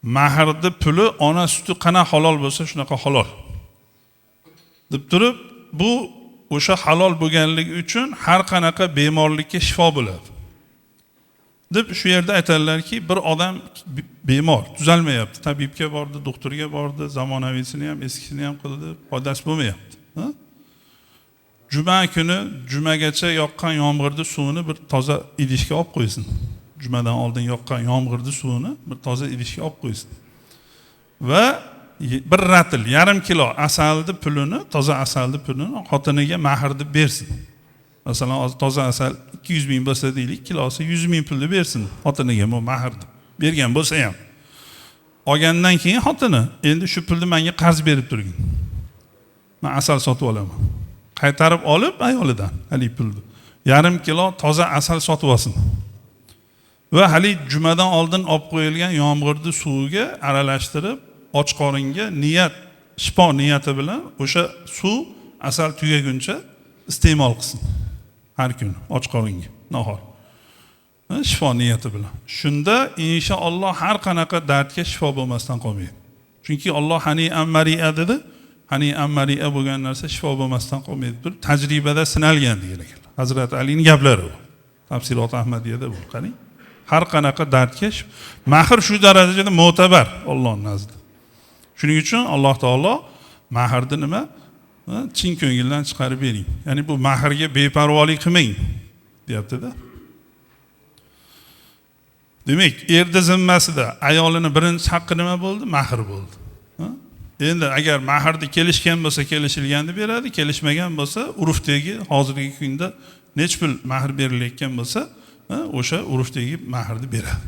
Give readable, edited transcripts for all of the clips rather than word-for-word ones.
Mahrni puli ona suti qanaqa halol bo'lsa shunaqa halol deb turib, bu o'sha halol bo'lganligi uchun har qanaqa bemorlikka shifo bo'ladi deb shu yerda aytadilarki, bir odam bemor, tuzalmayapti, tabibga bordi, doktorga bordi, zamonaviysini ham eskisini ham qildi, foydasi bo'lmayapti. Juma kuni jumagacha yoqqan yomg'irni suvini bir toza idishga olib qo'ysin. Jumadan oldin yoqqan yomg'irni suvini bir toza idishga olib qo'ysin. Va bir ratil, yarim kilo asalni pulini, toza asalni pulini xotiniga mahr deb bersin. Masalan, toza asal 200 ming bo'lsa deylik, kilosi 100 ming pulni bersin xotiniga bu mahr deb. Bergan bo'lsa ham. Olgandan keyin xotini, endi shu pulni menga qarz berib turgin. Men asal sotib olaman. Qaytarib olib ayolidan haligi pulni. Yarim kilo toza asal sotib olsin. Va haligi jumadan oldin olib qo'yilgan yomg'irni suviga aralashtirib, och qoringa niyat, shifo niyati bilan o'sha suv asal tugaguncha iste'mol qilsin. Har kuni och qoringa nahor. Shifo niyati bilan. Shunda inshaalloh har qanaqa dardga shifo bo'lmasdan qolmaydi. Chunki Alloh hani amariya dedi. Hani amariya bo'lgan narsa shifo bo'lmasdan qolmaydi. Deb tajribada sinalgan degan ekan. Hazrat Alining gaplari bu. Tafsilot Ahmadiyada bu. Qarang. Har qanaqa dardga mahr shu darajada mo'tabar Allohning nazdida. Shuning uchun Alloh taolo mahrni nima? Chin ko'ngildan chiqarib bering. Ya'ni bu mahrga beparvolik qilmang deyapti-da. Demak, erda zimmasida ayolini birinchi haqqi nima bo'ldi? Mahr bo'ldi. Endi agar mahrni kelishgan bo'lsa, kelishilganini beradi, kelishmagan bo'lsa, urfdagi hozirgi kunda nech pul mahr berilayotgan bo'lsa, o'sha urfdagi mahrni beradi.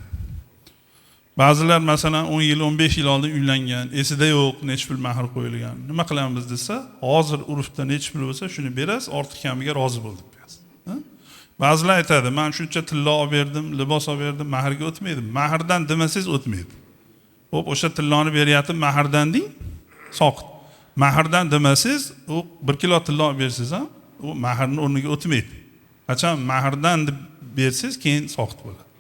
Ba'zilar masalan 10 yil, 15 yil oldin uylangan, esida yo'q nech pul mahr qo'yilgan. Nima qilamiz desa, hozir urfda nech pul bo'lsa, shuni berasiz, ortiq kamiga rozi bo'l deb qo'yasiz. Ba'zilar aytadi, men shuncha tilla olib berdim, libos olib berdim, mahrga o'tmaydi. Mahrdan demasangiz o'tmaydi. Xo'p, o'sha tilloni beryapti, mahrdan deng, soqit. Mahrdan demasangiz, u 1 kilo tilla olib bersangiz ham, u mahrning o'rniga o'tmaydi. Qachon mahrdan deb bersangiz, keyin soqit bo'ladi.